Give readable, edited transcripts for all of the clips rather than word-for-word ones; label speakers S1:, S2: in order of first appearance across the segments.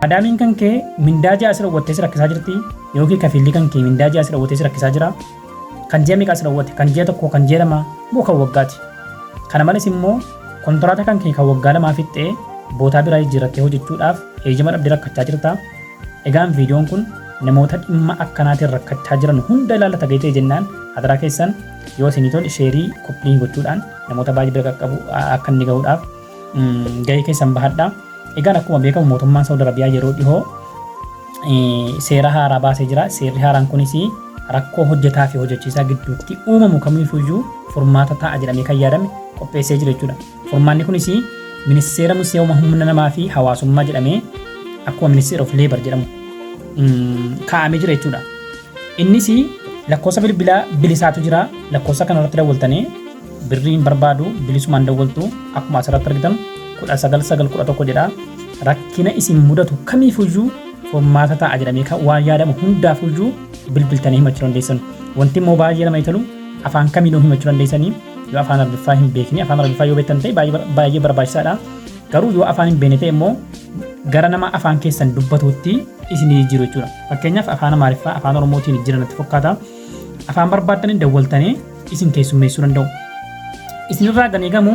S1: Madaamiin kan kee mindaa ji'aa si dhowwattee si rakkisaa jirti yookiin kafiilli kan kee mindaa ji'aa si dhowwatee si rakkisaa jira. Kan ji'a meeqaa si dhowwate? Kan ji'a tokkoo, kan ji'a lamaa moo kan waggaati? Kana malees immoo kontiraata kan kee kan waggaa lamaa fixxee bootaa biraa jijjiirrattee hojjechuudhaaf eeyyama dhabdee rakkachaa jirta. Egaan viidiyoon kun namoota dhimma akkanaatiin rakkachaa jiran hunda ilaallata gahee jennaan hadaraa keessan yoo isinii tole share copy link gochuudhaan namoota baay'ee bira qaqqabu akka inni gahuudhaaf gahee keessan bahadha. Egaan akkuma beekamu mootummaan Saudi Arabiyaa yeroo dhihoo seera haaraa baasee jira. Seerri haaraan kunis rakkoo hojjetaa fi hojjechiisaa gidduutti uumamu kamiifuyyuu furmaata ta'a jedhamee kan yaadame qopheessee jira jechuudha. Furmaanni kunis Ministeera Misooma Humna Namaa fi Hawaasummaa jedhamee akkuma Ministeera of Labor jedhamu kaa'amee jira jechuudha. Innis lakkoofsa bilbilaa bilisaatu jira. Lakkoofsa kanarratti dawwaltanii birrii hin barbaadu, bilisumaan dawwaltu. Akkuma asirratti argitan 19911 jedha. Rakkina isin mudatu kamiifuyyuu furmaata ta'a jedhamee kan waan yaadamu hundaafuyyuu bilbiltanii himachuu dandeessan. Wanti immoo baay'ee nama tolu afaan kamiinuu himachuu dandeessanii. Yoo afaan Arabiffaa hin beekne, afaan Arabiffaa yoo beektan ta'e baay'ee barbaachisaadha. Garuu yoo afaan hin beekne ta'e immoo gara nama afaan keessan dubbatuutti isinii jijjiiru jechuudha. Fakkeenyaaf afaan Amaariffaa, afaan Oromootiin jiran natti fakkaata. Afaan barbaaddanii dawwaltanii isin keessummeessuu danda'u. Isinirraa kan eegamu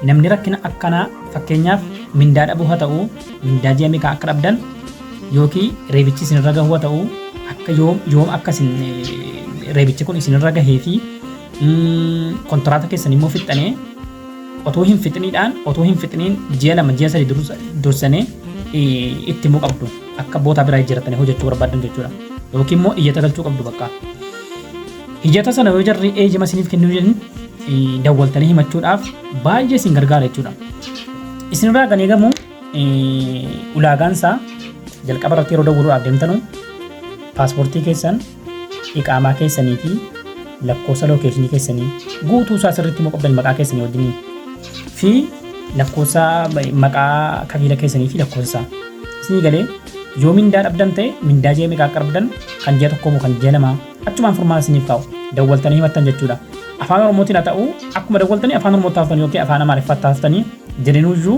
S1: namni rakkina akkanaa, fakkeenyaaf mindaa dhabuu haa ta'u, mindaa ji'a meeqaa akka dhabdan yookiin reebichi isinirra gahu haa ta'u, akka yoom yoom akka isin reebichi kun isinirra gahee fi kontiraata keessan immoo fixxanee otoo hin fixiniidhaan, otoo hin fixiniin ji'a 2, ji'a 3 dursanii itti himuu qabdu akka bootaa biraa jijjiirratanii hojjechuu barbaadan jechuudha. Yookiin immoo iyyata galchuu qabdu bakka. Iyyata sana yoo jarri eeyyama isiniif kennuu jedhan dawwaltanii himachuudhaaf baay'ee isin gargaara jechuudha. Isinirraa kan eegamu ulaagaan isaa jalqaba irratti yeroo dawwaluudhaaf deemtanu paaspoortii keessan, iqaamaa keessanii fi lakkoofsa location keessanii guutuu isaa sirriitti immoo qabdan, maqaa keessanii wajjiniin fi lakkoofsa maqaa kafiila keessanii fi lakkoofsa isaa. Isinii galee? Yoo mindaa dhabdan ta'e, mindaa ji'a meeqa akka dhabdan, kan ji'a tokkoo moo kan ji'a lamaa, achumaan furmaata isiniif kaa'u, dawwaltanii himattan jechuudha. Afaan Oromootiin haa ta'u, akkuma dawwaltanii afaan Oromootti taaftanii yookiin afaan Amaariffaatti taaftanii jedhanuyyuu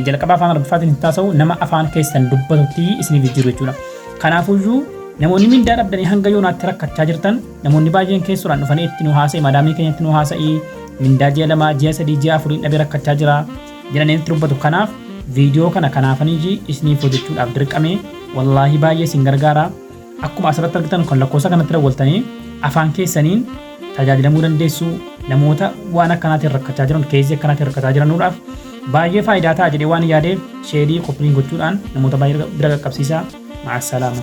S1: jalqaba afaan Arabiffaatiin hin taasa'u, nama afaan keessan dubbatutti isiniif jijjiiru jechuudha. Kanaafuyyuu namoonni mindaa dhabdanii hanga yoonaatti rakkachaa jirtan, namoonni baay'een keessuudhaan dhufanii itti nu haasa'e, madaamii keenyatti nu haasa'ii, mindaa ji'a 2, ji'a 3, ji'a 4 dhabee rakkachaa jira jedhanii itti dubbatu. Kanaaf viidiyoo kana kanaafanii isiniif hojjechuudhaaf dirqame. Wallaahi baay'ee isin gargaara. Akkuma asirratti argitan kan lakkoofsa kanatti dawwaltanii afaan keessaniin tajaajilamuu dandeessu. Namoota waan akkanaatiin rakkachaa jiran, case akkanaatiin rakkataa jiranuudhaaf baay'ee faayidaa ta'a jedhee waan yaadeef share copy link gochuudhaan namoota baay'ee bira qaqqabsiisaa. Ma'assalaama.